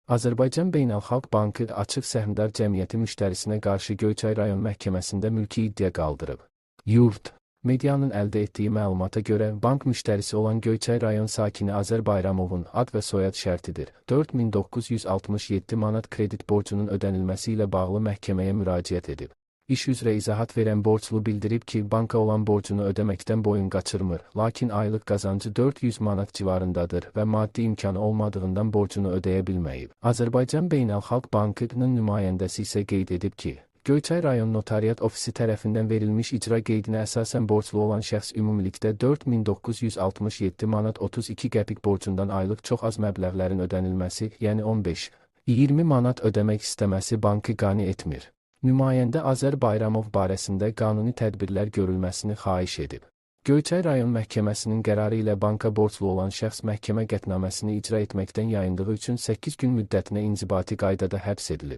Azərbaycan Beynəlxalq Bankı Açıq Səhmdar Cəmiyyəti müştərisinə qarşı Göyçay rayon məhkəməsində mülki iddia qaldırıb. Yurt Medianın əldə etdiyi məlumata görə, bank müştərisi olan Göyçay rayon sakini Azər Bayramovun ad və soyad şərtidir. 4967 manat kredit borcunun ödənilməsi ilə bağlı məhkəməyə müraciət edib. İş üzrə izahat verən borclu bildirib ki, banka olan borcunu ödəməkdən boyun qaçırmır, lakin aylıq qazancı 400 manat civarındadır və maddi imkanı olmadığından borcunu ödəyə bilməyib. Azərbaycan Beynəlxalq Bankının nümayəndəsi isə qeyd edib ki, Göyçay rayon notariat ofisi tərəfindən verilmiş icra qeydinə əsasən borclu olan şəxs ümumilikdə 4967 manat 32 qəpik borcundan aylıq çox az məbləğlərin ödənilməsi, yəni 15-20 manat ödəmək istəməsi bankı qane etmir. Nümayəndə Azər Bayramov barəsində qanuni tədbirlər görülməsini xahiş edib. Göyçay rayon məhkəməsinin qərarı ilə banka borclu olan şəxs məhkəmə qətnaməsini icra etməkdən yayındığı üçün 8 gün müddətinə inzibati qaydada həbs edilib.